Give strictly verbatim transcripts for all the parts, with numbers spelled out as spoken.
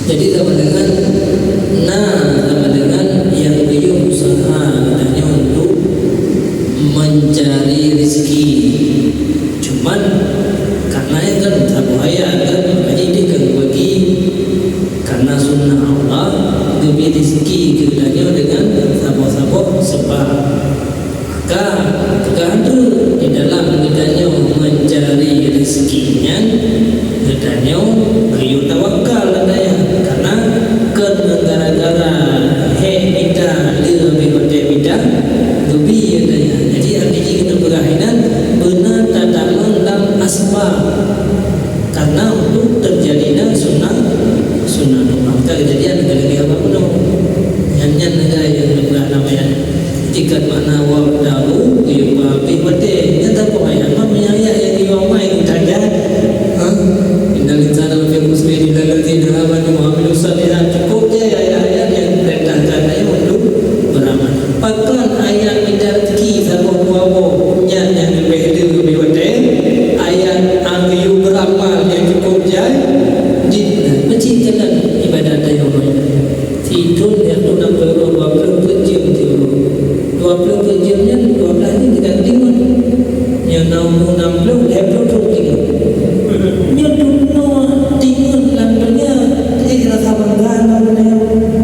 Jadi sama dengan, nah, sama dengan nyang geuyue usaha geutanyoe untuk mencari rezeki. Cuman karena nyan kan saboh ayat kan, makanya dia kan bagi karena sunnah Allah geubri rezeki keu geutanyoe dengan saboh-saboh sebab. Ka, ka di dalam geutanyoe mencari rezeki nyan, geutanyoe geuyue tawakal geutanyoe, karena kon gara-gara hék mita, le habéh watèe mita, geubri geutanyoe. Jadi, akhé jih geutanyoe peugah inan beuna tatamong lam asbab. Karena untuk terjadinya sunnah, sunnah Allah. Ka kejadian lagèe haba bunoe. Nyan, nyan lagèe nyang geupeugah namanya. Ikat makna wa dahu, geuyue habéh watèe. Nyan tapeugah ayat, mam nyang ayat nyang geuyue amai geutanyoe. Ha? Innal insana lafi khusrin illa alladzina amanu wa amilus shalihat. Cukup jai ayat-ayat nyang perintahkan ayo untuk beramal. Pakon ayat mita rezeki saboh dua boh nyan nyang leubeh le leubeh watèe? Ayat nyang geuyue beramal nyang cukup jai. Di meucit jalan ibadat ayo. Sithon nyang tu enam puluh dua puluh peuet jeuem tiep uroe. Dua puluh peuet jeuem nyan dua belas jeuem tinggai tingon. Nyang enam puluh, enam puluh, lhèe ploh thon tingon. Nyoe dunoe tingon lam donya, eh, rasa bangga lam donya.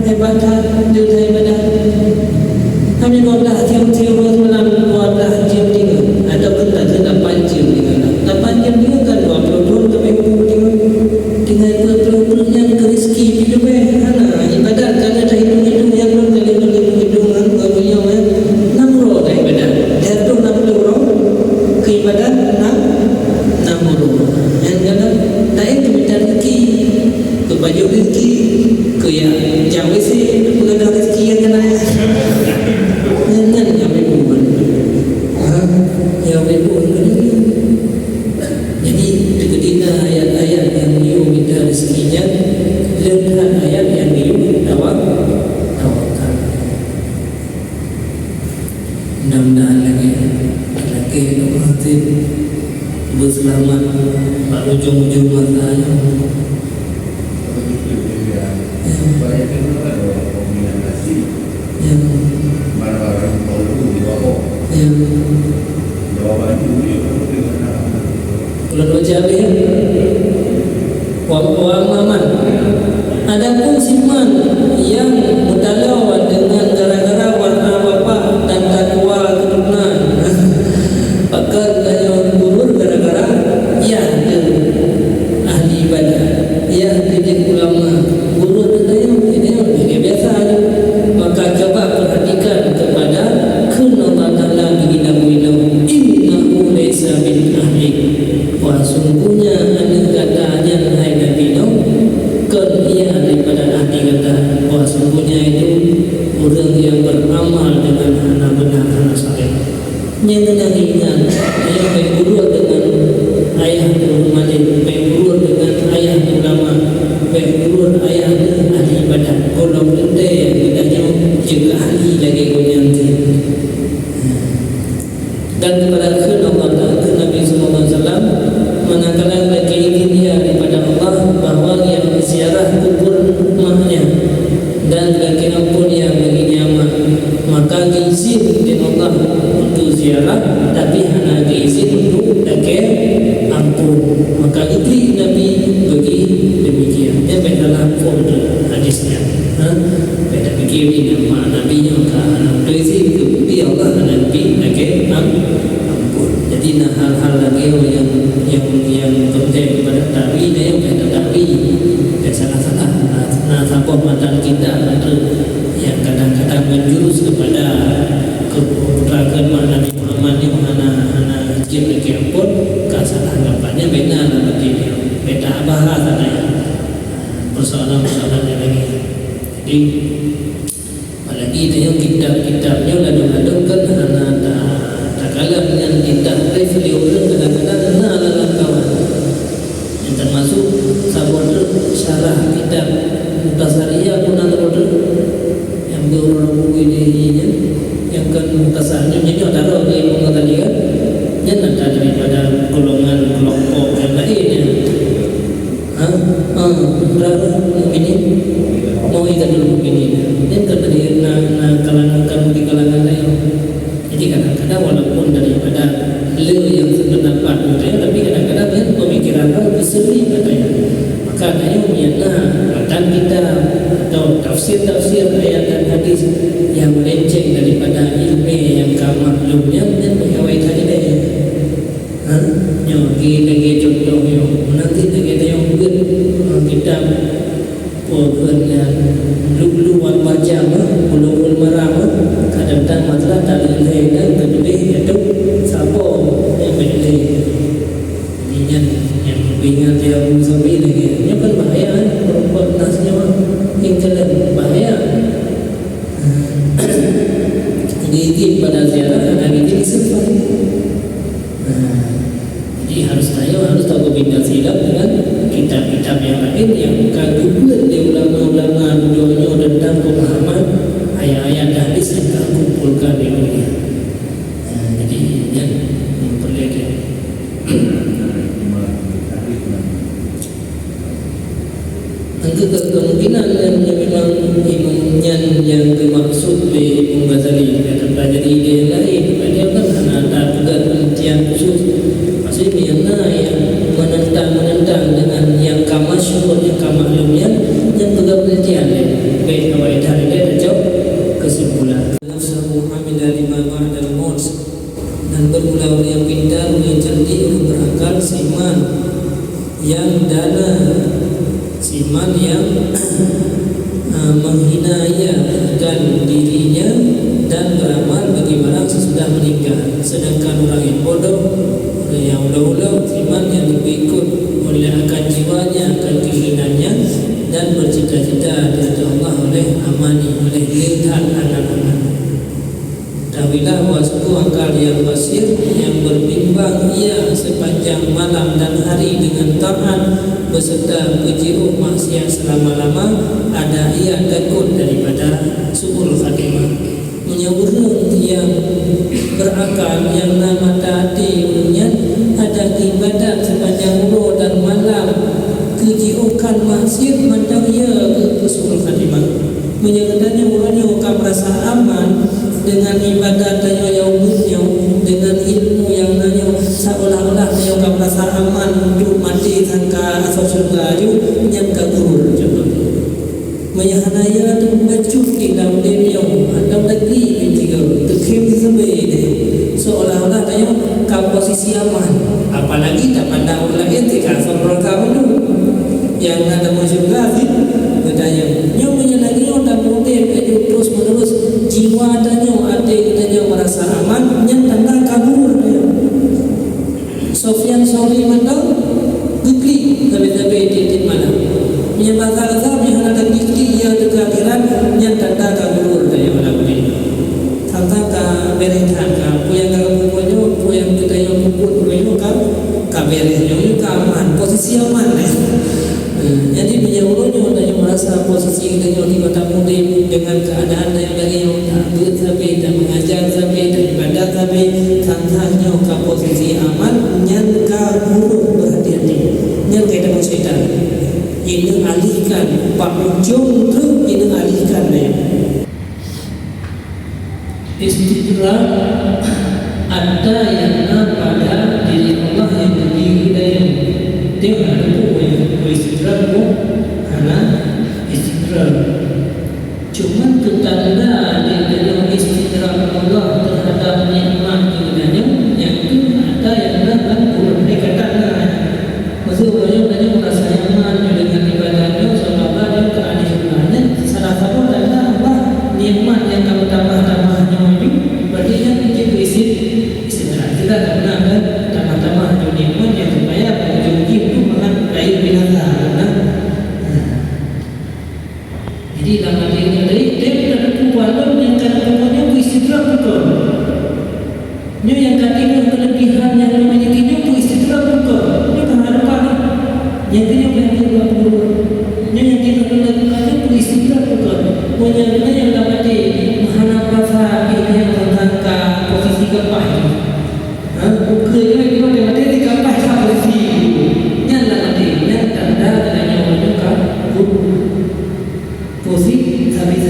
Hebat that, jeuet that ibadat. Kami dua belas jeuem, jeuem semalam, dua belas jeuem tingon. Ataupun tak lapan jeuem tingon. Lapan jeuem tingon kan dua puluh thon kami tingon. Tinggai peuet ploh peuet nyan keu rezeki pih leubeh. Hana, ibadat ka lheueh tahitung-hitung nyan lôn ka lheueh hitung-hitung ngon geutanyoe, eh. Nam uroe ka ibadat. Jatuh nam ploh uroe keu ibadat, nam, nam uroe. Nyan ka na, laén keu mita rezeki, keu pajoh rezeki, keu jak W C, keu peugah rezeki nyang keunan. Nyan, nyan nyang meubuet. Ha? Nyang meubuet. Jadi, teukeudi na ayat-ayat nyang geuyue mita rezeki nyan, le that ayat nyang geuyue tawa-, tawakal. Mudah-mudahan lagèe, lagèe Abdul Hatim beuseulamat bak ujong-ujong masa nyoe. Ya. Ya. Ya. Ulôn baca habéh, ya. Wa, wa amman. Adapun si man nyang meutaloe deungon gara-gara warna bapak dan takwa keuturonan, pakon tanyoe gurur gara-gara yah teuh ahli ibadah, yah teuh jeuet ulama, gurur teuh tanyoe, tanyoe lagèe biasa ju. Maka coba perhatikan kepada kheun Allah Taala di dalam ilmu, "Innahu laisa min ahlik." Wah, sungguhnya aneuk gata nyan hai Nabi Nuh, kon ia daripada ahli gata. Wah, sungguhnya itu ureueng nyang beramal dengan hana beuna, hana saleh. Nyang keuneuk ingat, ayah bèk gurur deungon ayah gurur malém, bèk gurur deungon ayah ulama, bèk gurur ayah ahli ibadat. Gohlom teuntèe geutanyoe jeuet ahli lagèe gobnyan. Dan kepada kheun Allah Taala, kheun Nabi sallallahu alaihi wasallam, manakala geulakèe izin ia daripada Allah bahwa ia ziarah kubur maknya dan geulakèe ampôn ia bagi nyan mak, maka geuizin lé Allah untuk ziarah, tapi hana geuizin untuk lakèe ampôn. Maka geuklik Nabi bagi demikian. Nyan bèk salah ampôn tu hadis nyan. Ha? Bèk tapikir ni nama Nabi nyoe ka hana geuizin tu, bukti Allah hana geubi lakèe am-, ampôn. Jadi na hal-hal lagèe nyang, nyang, nyang konteks ibadat tawi, na nyang bèk tatawi. Bèk salah-salah. Na, na saboh matan kitab tu nyang kadang-kadang menjurus kepada keu-, keupeutrakon makna Muhammad nyoe hana, hana jeuet lakèe ampôn, ka salah anggapan. Nyan bèk na lam até nyoe. Bèk tabahas sagai. Persoalan-persoalan nyang lagèe nyan. Jadi, apalagi tanyoe kitab-kitab nyoe ladôm-ladôm kan hana ta-, takalon ngon kitab tahrif lé ureueng kadang-kadang na lam kawan. Nyang teumasuk saboh treuk syarah kitab Mukhtasar Ihya pun na saboh treuk. Nyang beurunoe buku ini, ini, nyang kon Mukhtasar nyoe, nyoe taroh di Imam Ghazali kan. Nyan ata daripada golongan kelompok nyang laén nyan. Ha? Ah, rara mukminin, mau'izatul mukminin. Dan kemudian na, na kalangan, kalangan lain. Jadi kadang-kadang walaupun daripada le yang sependapat gitu ya, tapi kadang-kadang dia pemikiran orang berseri katanya. Maka katanya niatnya matan kitab atau tafsir-tafsir ayat dan hadis yang melenceng daripada ilmu yang ka maklum yang dan pegawai tadi deh. Ha? Nyoe lagi, lagi contoh nyoe. Nanti lagi ada yang buat, ha, kitab Pokoknya, lulu wan macam, ulul maram, kadang-kadang masalah tak boleh dan tak boleh, itu siapa yang boleh. Jadi, nyan, yang ingat dia Abu Zabi lagi. Ini kan bahaya, kan? Perempuan nasnya, mah. Yang kalian bahaya. Jadi, izin pada ziarah, ada izin istighfar. Nah, jadi harus tahu, harus tahu kombinasi dengan kitab-kitab yang lain yang ka geubeuet lé ulama-ulama dunia tentang pemahaman ayat-ayat dan hadis yang ka kumpulkan di dunia. Nah, jadi, ya, yang perlu. Engkau ke-, kemungkinan nyan memang imam nyan nyang teumaksud lé Imam Ghazali, nyang teupelajari idéh laén, padahai kan hana tapeugah peunantian khusus. Maksudnya, nyang na nyang menentang-menentang dengan nyang ka masyhur, nyang ka maklum nyan, nyang peugah peunantian lé. Baik, awak dah lé tacok kesimpulan. Nafsahu amila lima ba'dal maut. Dan berulah ureuëng nyang pintar, ureuëng nyang cerdik, ureuëng berakal, siman nyang dana, siman nyang, eh, menghina ia akan dirinya dan beramal bagi barang sesudah meninggal. Sedangkan orang yang bodoh, orang yang ulo-ulo, siman nyang diikut oleh akan jiwanya, akan keinginannya, dan bercita-cita di hadapan Allah oleh amani, oleh lihat angan-angan. Ketahuilah bahwa sungguh akal yang basir, yang berbimbang ia sepanjang malam dan hari dengan taat beserta peujiôh maksiat selama-lama, ada ia takut daripada su'ul khatimah. Meunyoe ureuëng nyang berakal, nyang na mata até, ureuëng nyan ada ibadat sepanjang uroe dan malam, keujiôh kan maksiat mantong ia keu su'ul khatimah. Meunyoe geutanyoe uroe nyoe ka meurasa aman deungon ibadat tanyoe nyang ubeut nyoe, deungon ilmu nyang na nyoe, seolah-olah tanyoe ka meurasa aman untuk maté sangka asoe syeuruga aju, nyan ka gurur. Meunyoe hana, ia teuh bacut di lam udeb nyoe, atau lagi meusigoe, teukhém sabe deh, seolah-olah tanyoe ka posisi aman. Apalagi tapandang ureuëng laén tika asoe syeuruga bandum. Nyang na dalam syeuruga cit geutanyoe. Nyoe meunyoe lagée nyoe tameudeb laju terus-menerus, jiwa tanyoe, até geutanyoe meurasa aman, nyan tanda ka gurur tanyoe. Sufyan Tsauri mantong geuklik sabe-sabe tieb-tieb malam. Meunyoe basa-basa, meunyoe hana geuklik, ia teuka akhiran, nyan tanda ka gurur tanyoe lam udeb. Tanda ka beureh that, ka peue nyang ka geupeubuet nyoe, peue nyang geutanyoe peubuet uroe nyoe ka, ka beureh nyoe, nyoe ka aman, posisi aman nyan. Eh, jadi meunyoe uroe nyoe tanyoe meurasa posisi tanyoe di mata udeb deungon keuadaan nyang lagée nyoe, tabeuet sabe, tameungajar sabe, taibadat sabe, tanda nyoe ka posisi aman, nyan ka gurur, berhati-hati. Nyan ka ita maksud ita. Ineualihkan, bak ujong tu ineualihkan nyan. Istidraj atra nyang na pada diri Allah nyang teubiet dayeuh. Teuh na teupeu istidraj, hana istidraj. Cuman keu tanda deuh istidraj Allah teuhadap nikmat geutanyoe, nyang keu atra nyang na lam buleuen nyoe ka that na. Maksud uroe nyoe, tanyoe meurasa nyaman deungon ibadat nyoe, seolah-olah nyoe ka aneuk Allah. Nyan salah saboh tanda Allah nikmat nyang ka meutamah-tamah nyoe ju, berarti nyan mungkin beuisit istidraj. Kita tak pernah kan tamah-tamah ju nikmat nyang supaya ujong jih tu mangat rayeuk binasa, kan?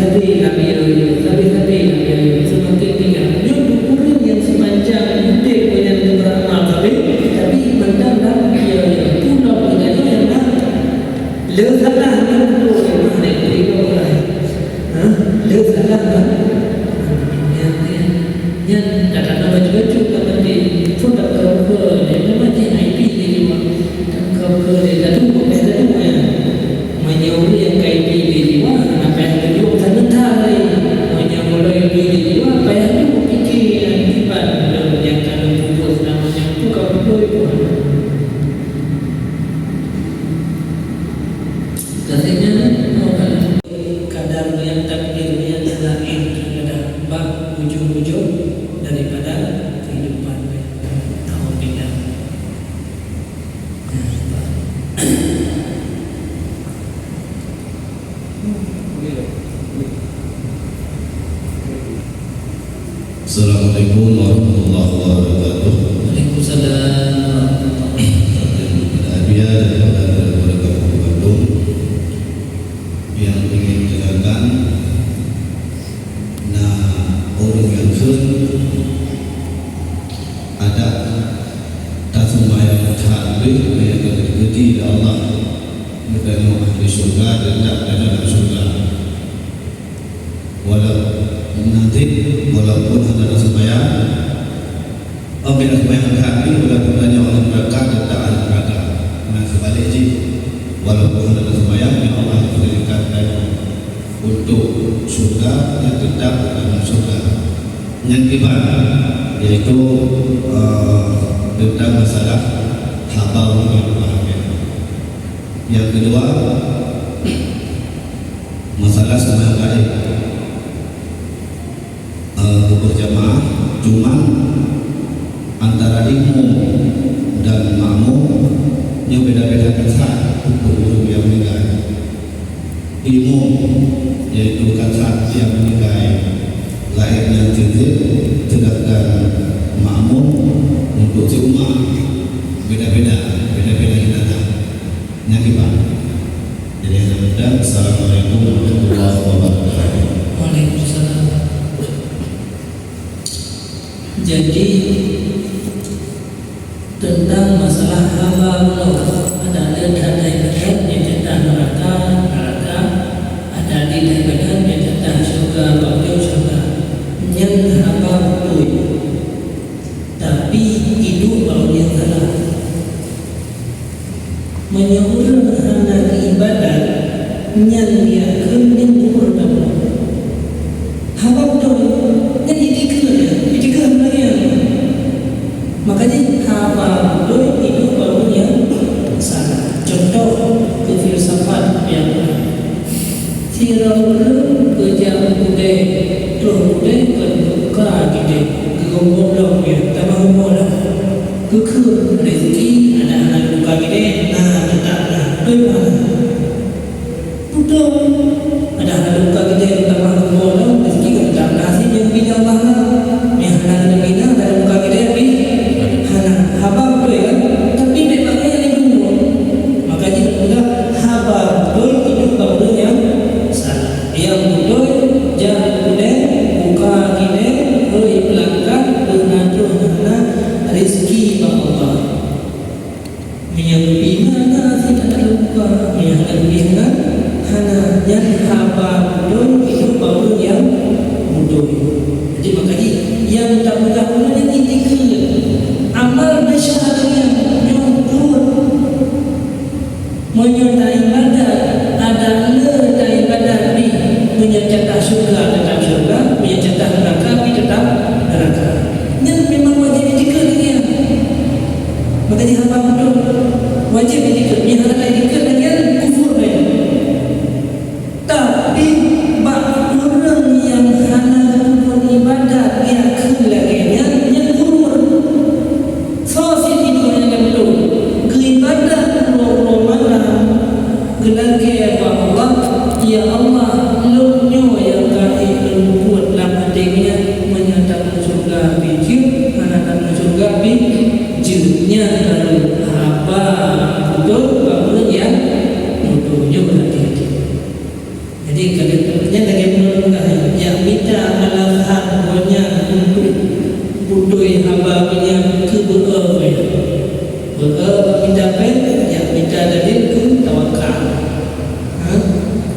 Sabe lam ié-ié, sabe-sabe lam ié-ié, seumaken tinggai. Nyoe ureueng nyang seupanjang udeb gobnyan geuberamal sabe, tapi mantong lam ié-ié. Pulom geutanyoe nyang na le salah ngon tutoe mah lé teurimong lah. Ha? Le salah ngon nyan, nyan, nyan, ka kana bacut-bacut ka penting. Pun tak keu-keu, dia memang cit I P di luwa. Tak keu-keu, dia tak tunggu, dia tak tunggu, ya. Meunyoe ureueng nyang ka I P di luwa, hana payah geuyue saneutha lé. Meunyoe mulai I P di luwa, payah geuyue pike akibat lom nyang ka lheueh pupuk seulama nyan, peue ka beutôi Tuhan. Katanya, oh, kadang niat takdir niat laén kadang bak ujung-ujung daripada kehidupan. Alhamdulillah. Assalamualaikum warahmatullahi wabarakatuh. Waalaikumsalam warahmatullahi wabarakatuh. Pada Abiya dan pada keluarga Bandung yang ingin menjalankan, nah, orang yang kheun ada tasumbayang that lebih banyak dikeuti oleh Allah. Bukan ahli syurga, tetap dalam syurga. Walau nanti, walaupun hana ada sembahyang, oh, bila sembahyang hati, walaupun hanya orang neraka, tetap ahli neraka. Nah, sebalik jih, walaupun hana ada sembahyang, ya Allah, berikan kamu untuk syurga, dan tetap dalam syurga. Yang kelima, yaitu, eh, tentang masalah haba yang bahagia. Yang kedua, masalah sembahyang gaib, eh, berjamaah, cuman antara imum dan makmum nyoe beda-beda kasat untuk ureueng nyang meninggai. Imum, yaitu kasat nyang meninggai, laén nyang cicém, sedangkan makmum untuk si umat beda-beda, beda-beda jenazah. Nyan kiban. Jadi, hana mudah. Assalamualaikum warahmatullahi wabarakatuh. Waalaikumsalam. Jadi, tentang masalah haba bunoe, ada le that ibadat nyang jatah neraka, neraka, ada le that ibadat nyang jatah syurga, bak syurga. Nyan haba beutôi. Tapi, iduek bak ureueng nyang salah. Meunyoe ureueng hana geuibadat, nyan geuyakheun nyan kufur tamong. Haba beutôi, nyan itikeuh nyan, itikeuh hana lagèe nyan. Makajih haba beutôi iduek bak ureueng nyang salah. Cuntoh keu filsafat nyang Sidroe ureueng geujak u keudè, troh u keudè kon geubuka keudè, geugombong lom nyan, tamah rumoh lom. Geukheun rezeki adak hana geubuka keudè, na teutap na. Beutôi meunan? Beutôi. Adak hana geubuka keudè, tamah rumoh lom, rezeki ka teutap na. Aseuk nyang geubina Allah na. Nyang hana geuneubina, ka geubuka keudè pih hana. Haba beutôi kan? Tapi bèk bak nyan lé geuwoe. Maka jih geupeugah haba beutôi iduek bak ureueng nyang salah. Nyang beutôi, jak u keudè, buka keudè, rhoi peulangkat, beuna troh hana, rezeki bak Allah. Meunyoe geubina na, aseuk ka tabuka, meunyoe hana geubina, hana. Nyan haba beutôi iduek bak ureueng nyang beutôi. Jadi, maka jih, nyang tapeugah ulôn nyan itikeuh. Amal beusyahadatan nyoe turun. Meunyoe taibadat, adak le taibadat pih, meunyoe jatah syeuruga teutap syeuruga, meunyoe jatah neuraka pih teutap neuraka. Nyan memang wajéb itikeuh lagèe nyan. Maka jih haba beutôi, wajéb itikeuh. Meunyoe hana itikeuh lagèe nyan, kufur lagèe nyan. Tapi, bak ureueng nyang hana geupeubuet ibadat, geuyakheun lagèe nyan, nyan kufur. Soe sit iduek nyang ka beutôi, geuibadat uroe-uroe malam, geulakèe bak Allah, "Ya Allah, lôn nyoe nyang ka ék lôn buet lam até nyan, meunyoe tamong syeuruga pih jeuet, hana tamong syeuruga pih jeuet." Nyan baru haba beutôi bak ureueng nyang beutôi. Nyoe beurati. Jadi, kadang nyan lagèe bunoe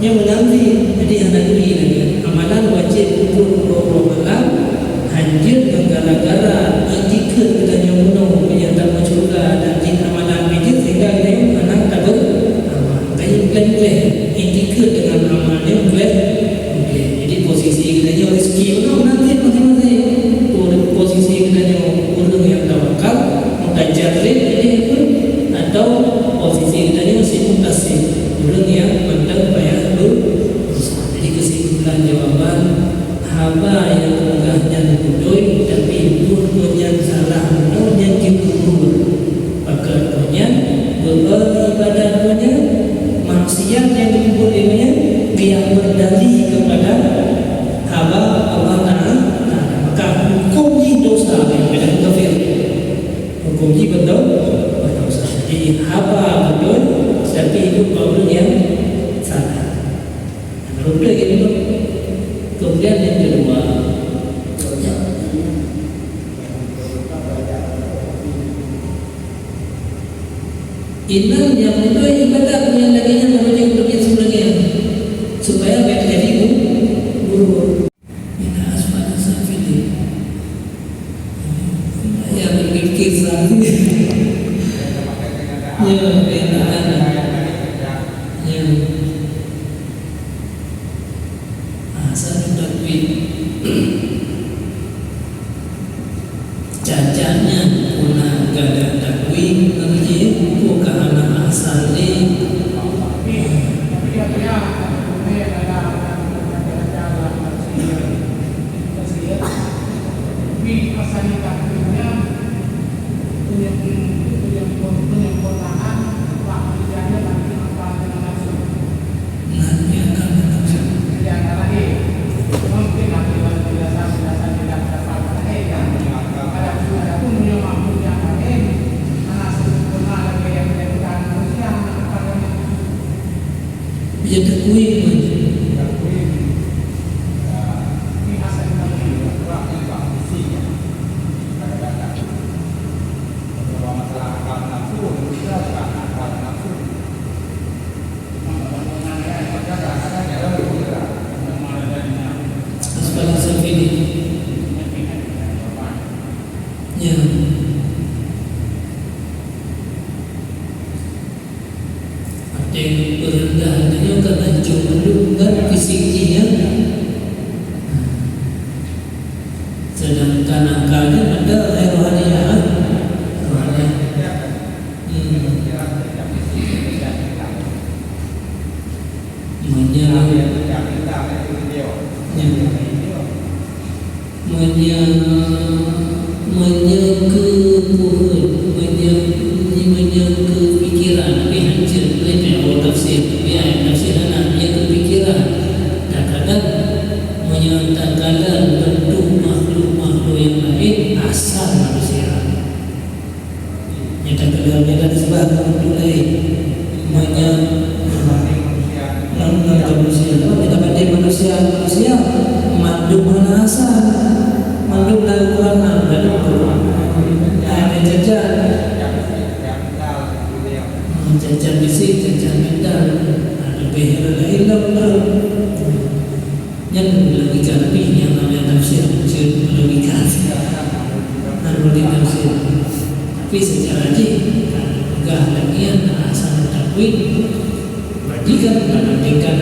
Meunan cit, jadi hana turi lagèe amalan wajéb pukul dua puluh malam, hanjeuet ngon gara-gara iktikeut geutanyoe bunoe meunyoe tameucurga dan jih amalan bijéh sehingga geutanyoe hana tabeuamal. Makanya gleh-gleh iktikeut deungon amal nyoe gleh-gleh. Jadi posisi geutanyoe rezeki bunoe meunan cit maséng-maséng. Posisi geutanyoe ureueng nyang tawakal, mutajarrid, jadi pun, atau posisi geutanyoe si muktasib, ureueng nyang mantong payah berusaha. Jadi, keusimpulan jawaban, haba nyang geupeugah nyan beutôi, tapi buet gobnyan salah bunoe nyan jeuet geugugur. Pakon gobnyan, beureukat ibadat gobnyan, maksiat nyang geupeubuet lé gobnyan, biar berdalih kepada haba Allah Taala, maka huköm jih dosa nyang keunan kafir. Huköm jih beutôi, berdosa. Jadi, haba beutôi, tapi hidup bak ureueng nyang salah. Beutôi gitu. Kemudian yang kedua, inong nyang beutôi ibadat nyang lagèe nyan harôh jeuet untuk nyang seulagèe nyan, supaya bèk teujadi gu-, guru. Ila asfala safilin. Ya, berpikir sendiri. Ya, kenyataan. Ya. Ahsanut takwim. Cacat nyan puna gadang takwim, ngon jih buka hana ahsan lé. Bijéh takwim. Asfala safilin. Ya. Watèe peureundah geutanyoe kan hancô mandum kan fisik jih nyan. Seudangkan angka nyan ada hai rohaniah, ha? Rohaniah. Hmm. Meunyoe, ya. Meunyoe, meunyoe keu peuet, meunyoe, meunyoe keu pikiran, pih hanjeuet, lé pih awak tafsir, pih ayat tafsir hana, meunyoe keu pikiran. Takadang, meunyoe takadang bentuk makhluk-makhluk nyang laén asal manusia. Nyata keudroe nyata nisbah keu makhluk laén. Meunyoe, ngon, ngon manusia, nyata bandéng manusia, manusia, mandum hana asal, mandum na ukuran na, na ukuran. Nah, nyata cacat. Hmm, cacat fisik, cacat mental. Nah, leubeh laén lom tu. Nyan logika pih nyang namanya tafsir, jeuet logika. Lalu ditafsir. Tapi secara jih, kan, peugah lagèe nyan, asal takwim, berarti kan, dalam tingkat